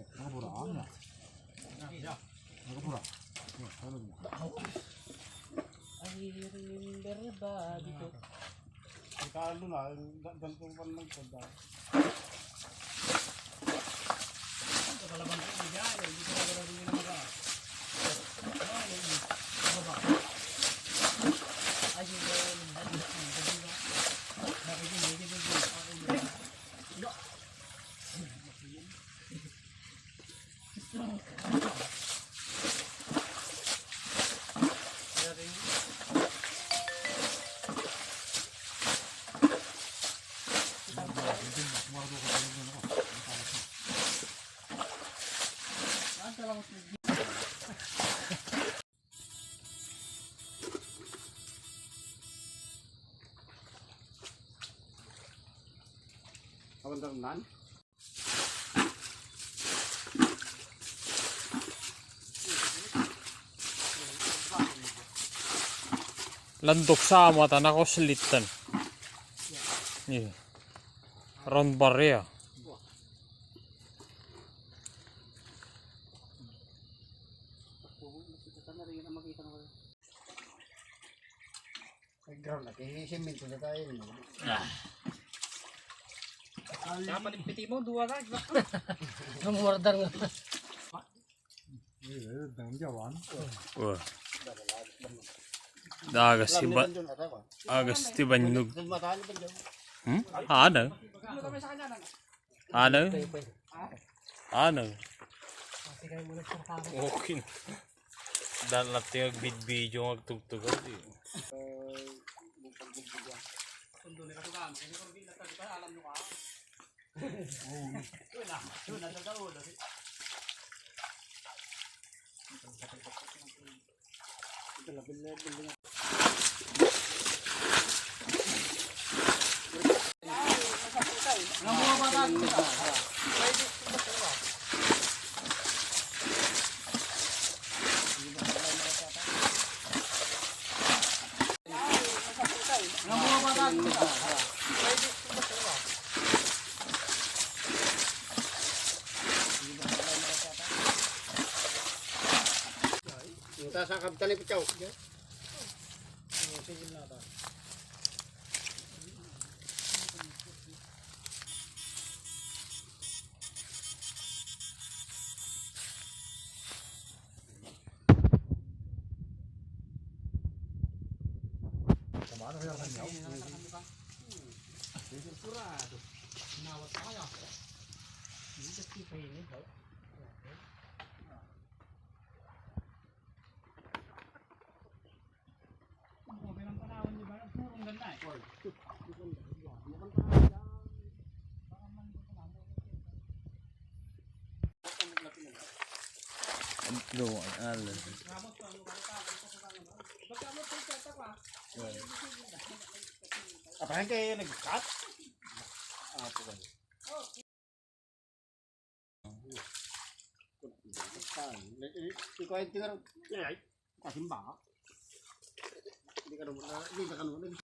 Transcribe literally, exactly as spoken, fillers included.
Nakapura, ah, na. Nakapura. Ay, remember ba dito? Ikalo na, ganito pa naman ko da. Awan daw nan? Landok sa mata na ko selitan. Ni. Round bar ya. Ay, ground na, eh, simento na tayo, no? Ah. Dapat yung piti mo, dua na, exact. Nung murder nga. Eh, eh, dang jawan. Wah. Dagas ti ba-, dagas ti banyog. Hmm? Ano? Ano? Ano? Okay. Dahil natin nagbidbidyo, nagtugtugan, eh. Ang tasa, kapitan ni Pichaw. Ang sigil na ta. Kurado. Nawat pa kaya? Hindi kasi kainit, oh. Adto, ay, alas. Apahan kayo nag-cut? Ah, po kayo. Ikaw ay tingnan. Ay, kasimba. Hindi ka naman, hindi ka naman.